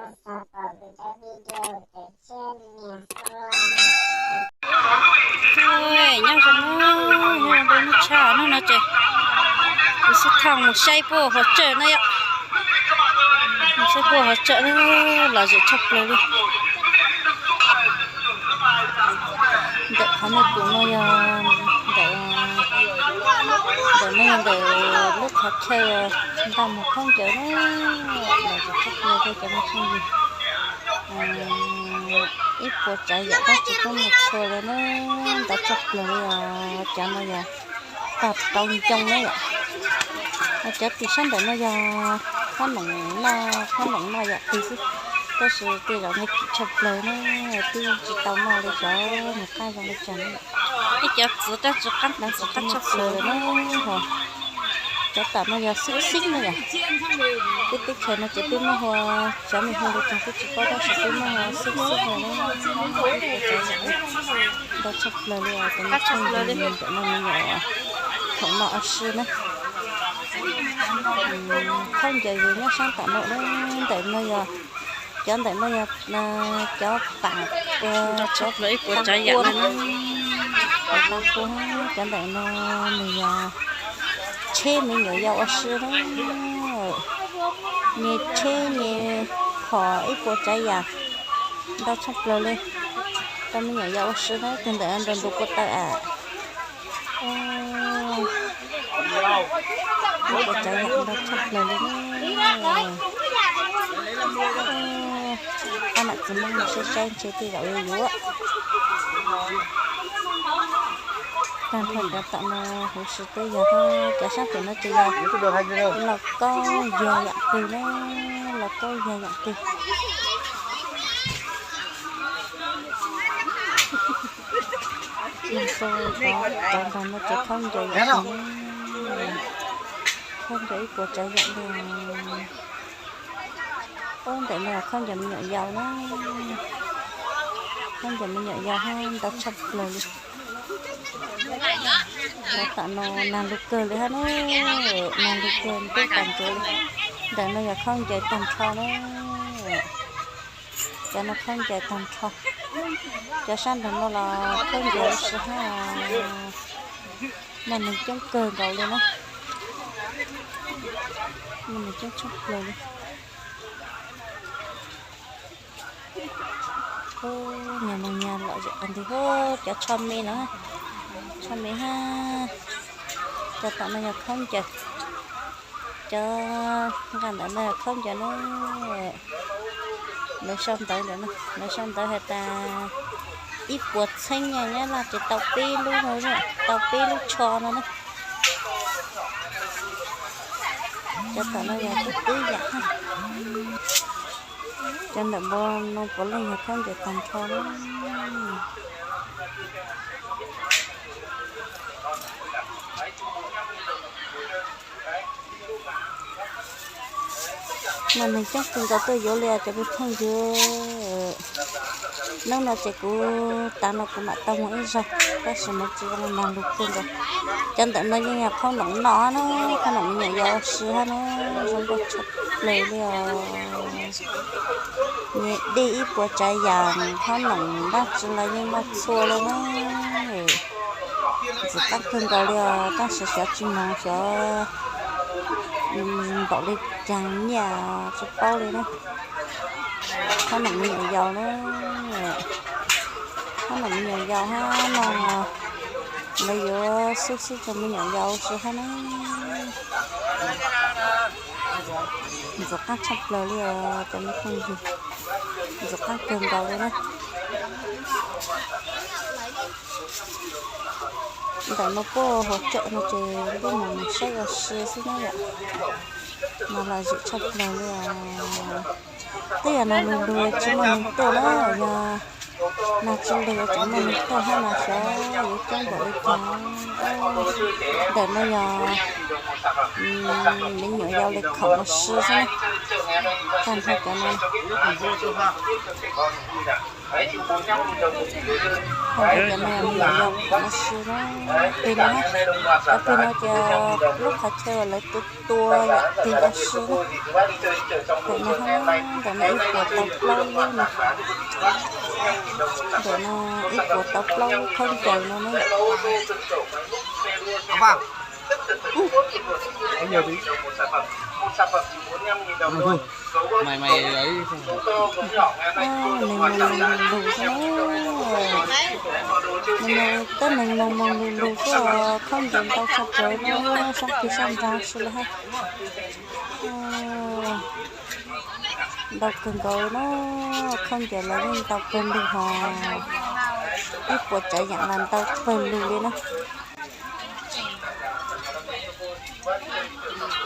Nyob zoo, nyob zoo, nyob zoo tshaj hnub no ces kuv xub thaj mus saib puag hauv tsawm na yom. Mus saib puag hauv tsawm na, lom zem tshaj plaws li. Ntawm qhov nej pum no yog ntawm, ntawm no yog ntawm lub qhov chaw ntaj muag khaub ncaws na, lom zem tshaj plaws li cov me phooj ywg. Ib puas tsav yam dab tsi tub mus txhua li na, ntau tshaj plaws li os. Cov no yog tog rau ncoo na yom. Cov tim sab ntawm no yog qhob noom noj, qhob noom noj yam twg xwb, tab sis tej zaum nws kim tshaj plaws na, twb tsis tau noj li cov nws qab zoo li cas na. Ib cov txiv dab tsi qab txiv qab tshaj plaws na. Cov tom no yog xib xib na yom. Peb teb chaws no ces peb muab hu, cov nws hu li cas peb tsis paub tab sis peb muab hu xib xib no na. Ntau tshaj plaws li os, cov me phooj ywg, ntawm no me nyuam thaum no ob si na. Khaub ncaws yus nyob sab tom no na, ntawm no yog, cov ntawm no yog cov pam, cov pam kua na, cov pam kua, cov ntawm no nws yog tsheb me nyuam yaus ua si na. Nyias tsheb nyias phom ib puas tsav yam ntau tshaj plaws li rau me nyuam yaus ua si na. Tus ntawm nrog nrog kua taw am. Ib puas tsav yam ntau tshaj plaws li. Ob nam txiv Hmoob saib saib ntshe tej zaum yuav yuav. Tag nrho cov tom no huv si twb yog, cov sab pem no ces yog los kaub yag yam twg na, los kaub yag yam twg. Cov ntag no ces khaub ncaws yam twg, khaub ncaws ib puas tsav yam li. Ub, ntawm no khaub ncaws me nyuam yaus na, khaub ncaws me nyuam yaus hab ntau tshaj plaws li. Cov tom no nag lug kawg li hab na, nag lug kawg twb tas ntsuav li. Ntawm no yog khaub ncaws tag nrho na, cov no khaub ncaws tag nrho. Cov sab nraag no los khaub ncaws si hab, muaj neeg coob kawg nkaus li na, muaj neeg coob tshaj plaws li. Ub, nyag no nyag lom zem qab nti hab, cov tsho me los, tsho me hab. Cov tom no yog khaub ncaws, cov nqaj ntawm no yog khaub ncaws na. Lawv sau ntawv ntawm no, lawv sau ntawv has tas ib puas txheeb nyab laj ces tau peb lub no, tau peb lub tsho no na. Cov tom no yog tub twb yam hab. Cov ntawm npoo no puav leej yog khaub ncaws tag nrho na. Muaj neeg coob kawg nkaus tuaj yuav li os cov phooj ywg. Hnub no ces kuv, tav no kuv mam tau mus ib zaug, tab sis mas tsis zoo, nag lug kawg nkaus. Cov ntawm no yeej yog khaub noom noj na, khaub noom me nyuam yaus ua si hab na, zoo nkauj tshaj plaws li os. Nyias dej ib puas tsav yam, khaub noom dab tsi los yeej muaj txhua li na. Ntxim qab kawg nkaus li os, tab sis xyov tsis moog xyov npaum li cas nyiaj tsis paub li na. Khaub noom me nyuam yaus na, khaub noom me nyuam yaus hab no, lawv yuav xib xib rau me nyuam yaus ua si hab na. Ntxim qab tshaj plaws li os cov me phooj ywg, ntxim qab kawg nkaus li na. Ntawm no puag hauv tsawm no ces peb mus saib ua si xwb na yom. Mas lom zem tshaj plaws li os. Twb yog nag lug lug tsis muaj neeg tuaj na, yog nag tsis lug tseem muaj neeg tuaj hab mas xyov yuav coob npaum li cas. Ntawm no yog me nyuam yaus li khaum ua si xwb na. Tag nrho cov no. Cov no yog pem no, cov pem no ces lub qhov chaw uas lawv tua tua yam twg ua si na. Ntawm no, ntawm no ib puas tau plaub lub no, ntawm no ib puas tau plaub lub khaub ncaws no na. Neeg mus mus lug lug xwb na, neeg mus mus lug lug xwb os, khaub ncaws ntau tshaj plaws na, sab twg sab ntsa si li hab. Ntau kawg nkaus li na, khaub ncaws los yeej ntau kawg lug hos, ib puas tsav yam los ntau kawg lug li na.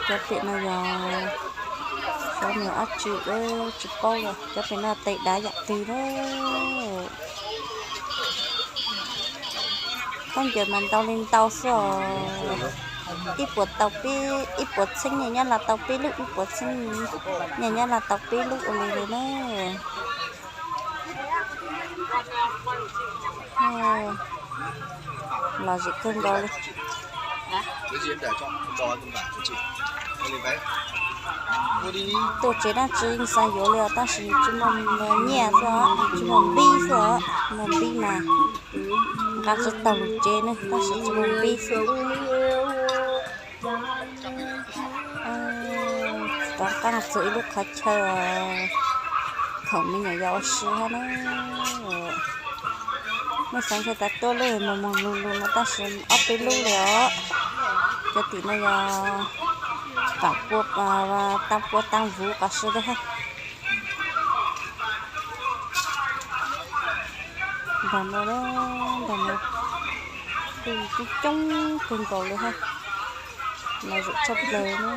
Cov pem no yog xyov nws dab tsi, tsis paub li. Cov pem no tes dav yam twg na. Khaub ncaws mas ntau li ntau xwb os. Ib puas tau peb, ib puas txheeb nyiaj nyab laj tau peb lub, ib puas txheeb nyiaj nyab laj tau peb lub ua li li na. Lom zem kawg nkaus li. Tuaj tsev dab tsi yeej xav yuav li os, tab sis tsis muaj nyiaj xwb os, tsis muaj npib xwb os, muaj npib mas nqa tsis tau lug tsev ne, tab sis tsis muaj npib xwb. Rov qab txug ib lub qhov chaw khaum me nyuam yaus ua si hab na. Nej xav ntshe tas tuaj lub mus mus lug lug no tab sis ob peb lub li os. Cov tim no yog tam pua, tam pua tam vuv qos si li hab. Ntawm no, ntawm no kuj coob coob kawg nkaus li hab. Lom zem tshaj plaws na.